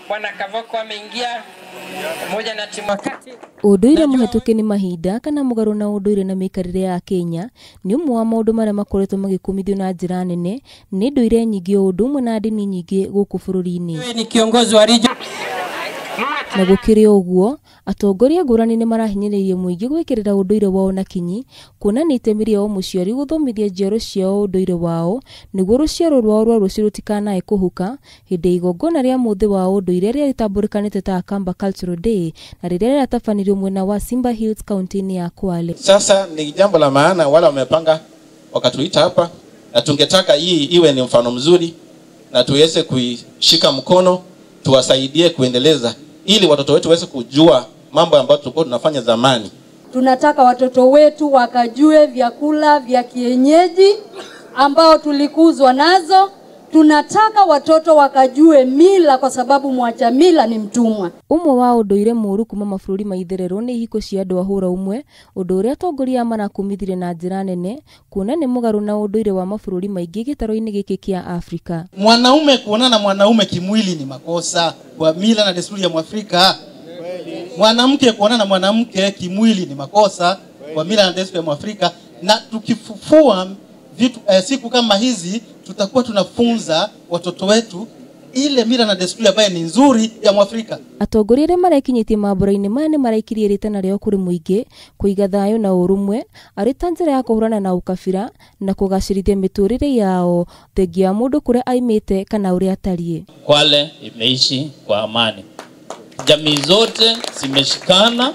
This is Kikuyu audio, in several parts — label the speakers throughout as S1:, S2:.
S1: Bwana Kavoko ameingia pamoja na timu wakati.
S2: Ũndũire mũhetũke nĩ mahinda kana mũgarũ na ũndũire na mĩikarĩre ya Kenya nĩ ũmwe wa maũndũ marĩa makoretwo magĩkũmithio na njĩra nene nĩ ndũire nyingĩ o ũndũ ũmwe na ndini nyingĩ gũkũ bũrũri-inĩ.
S1: Wewe ni kiongozi wa region.
S2: Na gũkĩrĩ ũguo, atongoria ngũrani nĩ marahinyĩrĩria mũingĩ gwĩkĩrĩra ũndũire wao na kinyi, kuona nĩ itemi rĩa o mũciari gũthomithia njiaro ciao ũndũire wao nĩguo rũciaro rwao rwa rũciũ rũtikanae kũhuka hĩndĩ ya igongona rĩa mũthĩ wa ũndũire rĩrĩa rĩtambũrĩkanĩte ta Akamba Cultural Day na rĩrĩa rĩratabanirio mwena wa Simba Hills kaunti-inĩ ya Kwale.
S3: Sasa ni jambo la maana, wala wamepanga wakatuita hapa, na tungetaka hii iwe ni mfano mzuri na tuweze kuishika mkono, tuwasaidie kuendeleza ili watoto wetu waweze kujua mambo ambayo tulikuwa tunafanya zamani.
S4: Tunataka watoto wetu wakajue vyakula vya kienyeji ambao tulikuzwa nazo. Tunataka watoto wakajue mila, kwa sababu mwacha mila ni mtumwa.
S2: Ũmwe wa ũndũire mũũru kuma mabũrũri ma itherero nĩ ihiko cia andũ a hũra ũmwe, ũndũ ũrĩa atongoria marakumithirie na njĩra nene kuona nĩ mũgarũ na ũndũire wa mabũrũri maingĩ gĩtarũ-inĩ gĩkĩ kĩa Afrika.
S5: Mwanaume kuonana na mwanaume kimwili ni makosa kwa mila na desturi ya Mwafrika. Mwanamke kuonana na mwanamke kimwili ni makosa kwa mila na desturi ya Mwafrika. Na tukifufua vitu siku kama hizi, tutakuwa tunafunza watoto wetu ile mila na desturi ambayo ni nzuri ya Mwafrika.
S2: Atongoria arĩa marekinyĩtie mambũra-inĩ maya nĩ maraikirie rĩtana rĩao kũrĩ mũingĩ kũiga thayũ na ũrũmwe arĩ ta njĩra ya kũhũrana na ũkabira na kũgacĩrithia mĩtũrĩre yao thengia ya mũndũ kũrĩa aimĩte kana ũrĩa atariĩ.
S6: Kwale imeishi kwa amani, jamii zote zimeshikana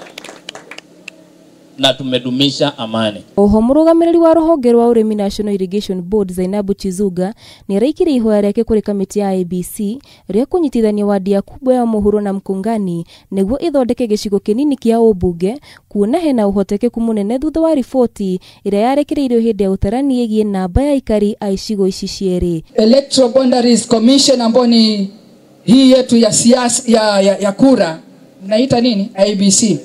S6: na tumedumisha amani.
S2: Oho mũrũgamĩrĩri wa rũhonge rwa ũrĩmi National Irrigation Board Zainabu Chizuga nĩ araikirie ihoya rĩake kũrĩ kamĩtĩ ya ABC rĩa kũnyitithania wadi ya Kubwa ya Mũhuro na Mkungani nĩguo ĩthondeke gĩcigo kĩnini kĩa ũmbunge kuona hena ũhotekeku mũnene thutha wa riboti ĩrĩa yarekereirio hĩndĩ ya ũtarani ĩgiĩ namba ya aikari a icigo ici cierĩ.
S7: Electoral Boundaries Commission ambayo ni hii yetu ya siasa ya kura mnaita nini? IBC.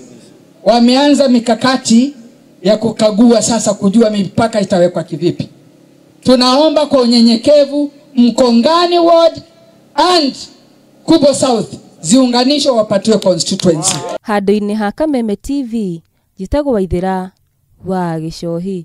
S7: Wameanza mikakati ya kukagua sasa kujua mipaka itawekwa kivipi. Tunaomba kwa unyenyekevu Mkongani Ward and Kubo South ziunganishwe wapatiwe constituency.
S2: Handũ-inĩ ha Kameme TV, njĩtagwo Waithera wa Gĩcohi.